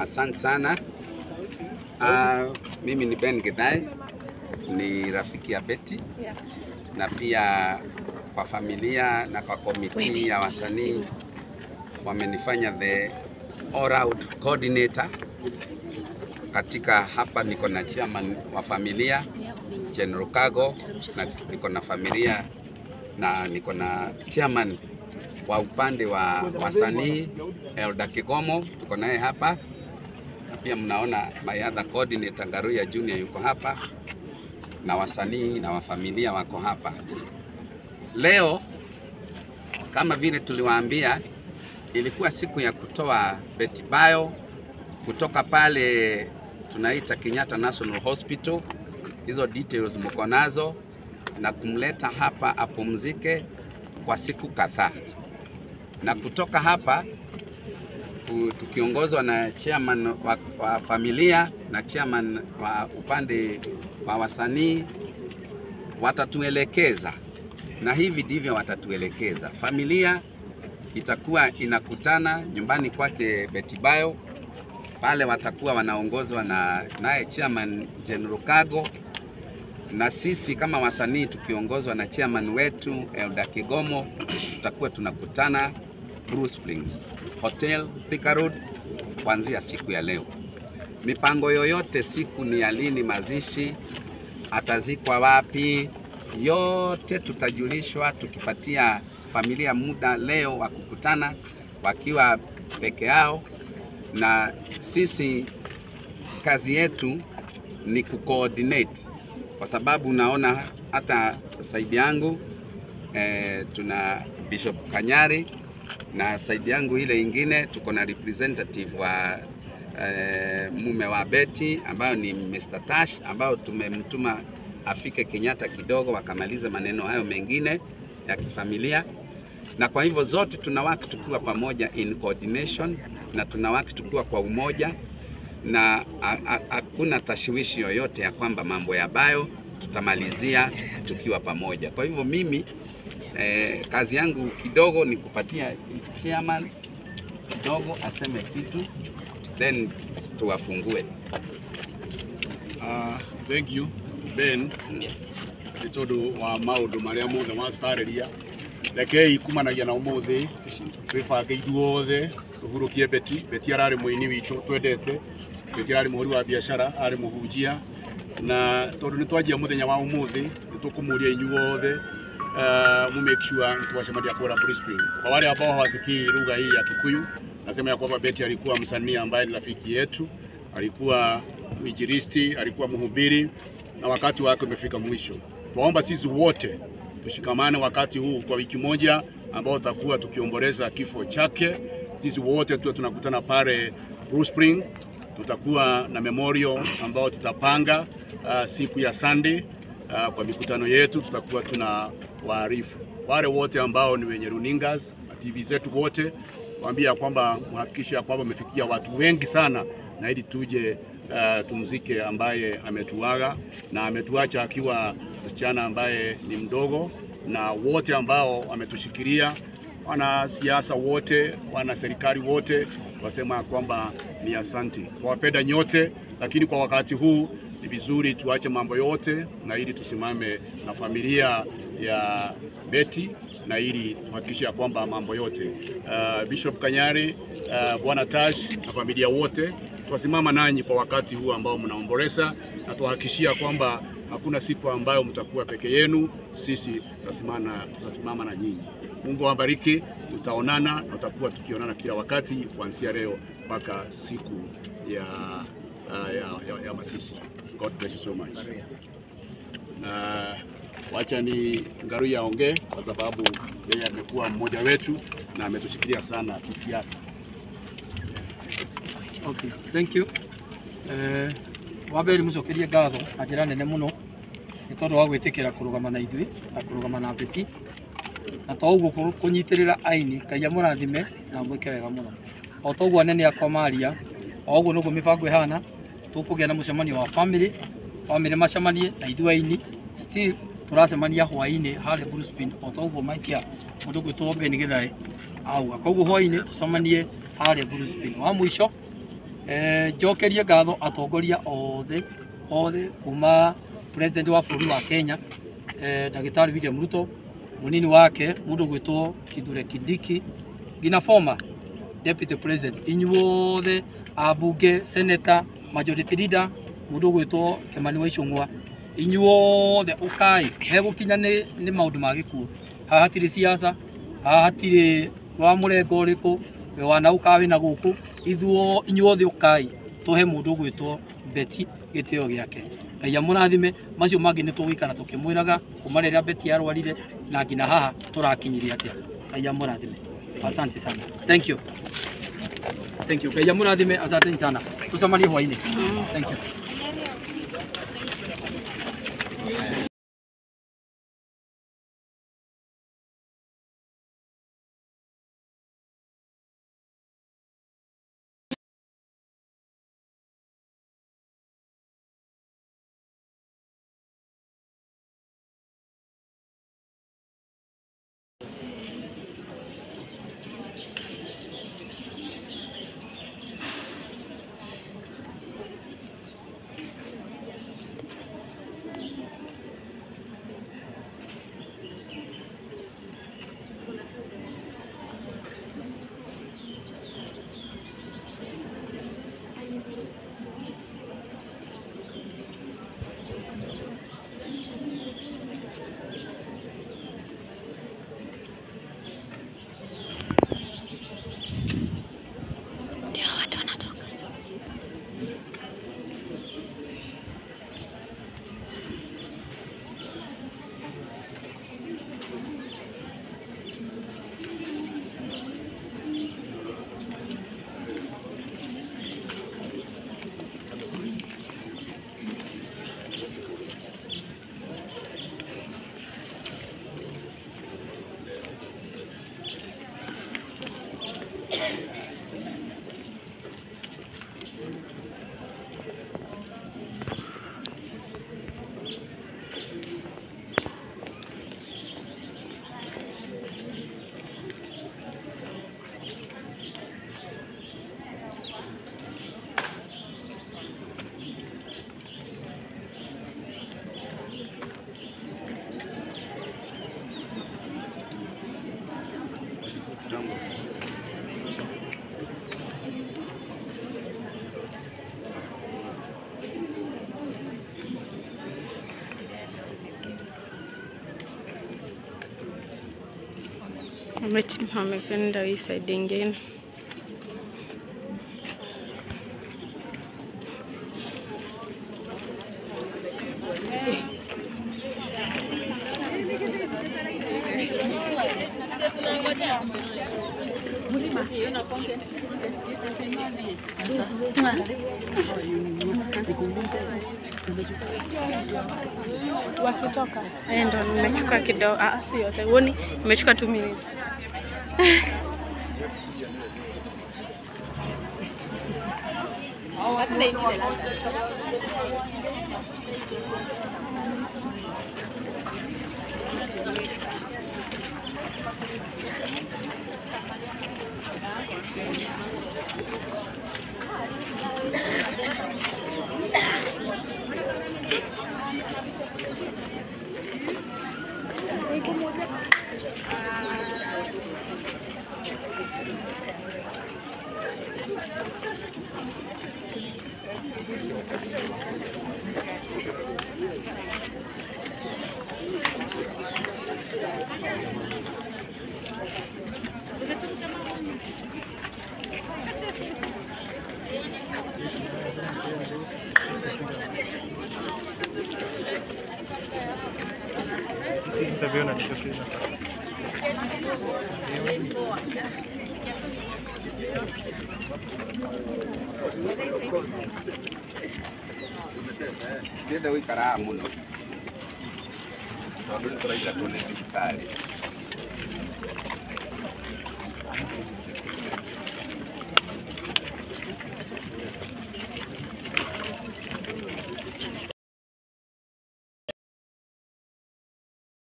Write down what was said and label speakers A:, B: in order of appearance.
A: Asante sana. Mimi ni Ben Githae, ni rafiki ya Betty na pia kwa familia na kwa committee ya wasanii wamenifanya the all round coordinator katika hapa. Niko na chairman wa familia General Kago, na niko na familia na niko na chairman wa upande wa wasanii Elder Kigomo, tuko naye hapa, na pia mnaona my other coordinator Ngaruya Junior yuko hapa, na wasanii na wafamilia wako hapa leo. Kama vile tuliwaambia, ilikuwa siku ya kutoa Betty Bayo kutoka pale tunaita Kenyatta National Hospital, hizo details mko nazo, na kumleta hapa apumzike kwa siku kadhaa, na kutoka hapa tukiongozwa na chairman wa familia na chairman wa upande wa wasanii watatuelekeza, na hivi ndivyo watatuelekeza. Familia itakuwa inakutana nyumbani kwake Betty Bayo, pale watakuwa wanaongozwa na naye chairman General Kago, na sisi kama wasanii tukiongozwa na chairman wetu Elder Kigomo tutakuwa tunakutana Blue Springs Hotel, Thika Road, kuanzia siku ya leo. Mipango yoyote, siku ni ya lini, mazishi, atazikwa wapi, yote tutajulishwa tukipatia familia muda leo wa kukutana wakiwa peke yao, na sisi kazi yetu ni kucoordinate, kwa sababu naona hata side yangu tuna Bishop Kanyari na side yangu ile ingine tuko na representative wa mume wa Betty ambayo ni Mr. Tash, ambao tumemtuma afike Kenyatta kidogo wakamalize maneno hayo mengine ya kifamilia. Na kwa hivyo zote tunawork tukiwa pamoja in coordination, na tunawork tukiwa kwa umoja, na hakuna tashwishi yoyote ya kwamba mambo ya Bayo tutamalizia tukiwa pamoja. Kwa hivyo mimi kazi yangu kidogo ni kupatia chairman kidogo aseme kitu, then tuwafungue.
B: Thank you, Ben, nĩ tondũ wa maũndũ marĩa mothe matũtarĩria. Rekei kumanagia na ũmũthĩ twĩbange ithuothe tũhurũkie Betty. Betty ararĩ mũini witũ twendete. Betty ararĩ mũhũri wa biacara, arĩ mũhunjia, na tondũ nĩ twanjia mũthenya wa ũmũthĩ, nĩ tũkũmũria inyuothe mu make sure twacemania kura Blue Spring. Kwa wale ambao hawasikii lugha hii ya Kikuyu, nasema ya kwamba Betty alikuwa msanii ambaye ni rafiki yetu, alikuwa mwinjilisti, alikuwa mhubiri na wakati wake umefika mwisho. Tuwaomba sisi wote tushikamane wakati huu kwa wiki moja ambao tutakuwa tukiomboleza kifo chake. Sisi wote tuwe tunakutana pale Blue Spring, tutakuwa na memorial ambao tutapanga siku ya Sunday kwa mikutano yetu tutakuwa tuna waarifu wale wote ambao ni wenye runingas na TV zetu wote, waambia kwamba mhakikishe kwamba umefikia watu wengi sana, na ili tuje tumzike ambaye ametuaga na ametuacha akiwa msichana ambaye ni mdogo, na wote ambao wametushikilia, wanasiasa wote, wana serikali wote, wasema kwamba ni asanti. Wapenda nyote, lakini kwa wakati huu ni vizuri tuache mambo yote na ili tusimame na familia ya Betty na ili tuhakikishe ya kwamba mambo yote Bishop Kanyari, Bwana Tash na familia wote tuwasimama nanyi kwa wakati huu ambao mnaomboleza, na tuhakikishia kwamba hakuna siku ambayo mtakuwa peke yenu. Sisi tutasimama na nyinyi. Mungu awabariki, tutaonana na tutakuwa tukionana kila wakati kuanzia leo mpaka siku ya mazishi. God bless you so much. Na wacha ni Ngaruya aongee kwa sababu yeye amekuwa mmoja wetu na ametushikilia sana kisiasa.
C: Okay, thank you. Wa mbere mucokerie ngatho na njĩra nene mũno nĩ tondũ wa gwĩtĩkĩra kũrũgama na ithuĩ na kũrũgama na Betty, na to ũguo kũnyitĩrĩra aini. Ngai amũrathime na mwĩke wega mũno. O ta ũguo anene akwa maria, o ũguo nĩguo mĩbango ĩhana. Tũkũgĩa na mũcemanio wa family, family macemanie na ithuĩ aini, still tũracemania hwaĩ-inĩ harĩa Blue Spin, o ta ũguo maikia mũndũ ũgwĩtwo Ben Githae auga. Koguo hwaĩ-inĩ tũcemanie harĩa Blue Spin. Wa mũico Njokerie ngatho atongoria othe othe kuma president wa bũrũri wa Kenya Ndagĩtarĩ William Ruto, munini wake mundu gwitwo Kithure Kindiki, nginya former deputy president, inyuothe abunge, senator, majority leader mundu gwitwo Kimani wa Ichung'wa, inyuothe ukai hegũkinya nĩ maũndũ ma gĩkuũ. Haha hatirĩ siasa, haha hatirĩ wa mũrengo ũrĩkũ, we wana ũka wĩna gũkũ, inyuothe ũkai tũhe mũndũ ũgwĩtwo Betty gĩtĩo gĩake. Ngai amũrathime. Macio mangĩ nĩ tũgũikara tũkĩmwĩraga kuma rĩrĩa Betty arwarire na nginya haha tũrakinyirie atĩa. Ngai amũrathime. Asante sana. Thank you. Thank you. Ngai amũrathime. Asante sana. Tucemanie hwainĩ. Thank you.
D: Amependa hii side ingine. Wakitoka ndo nimechukua kidogo, si yote. Uoni nimechukua 2 minutes.
A: Ndĩrenda gũikara haha mũno tondũ nĩ tũraingatwo nĩ thirikari.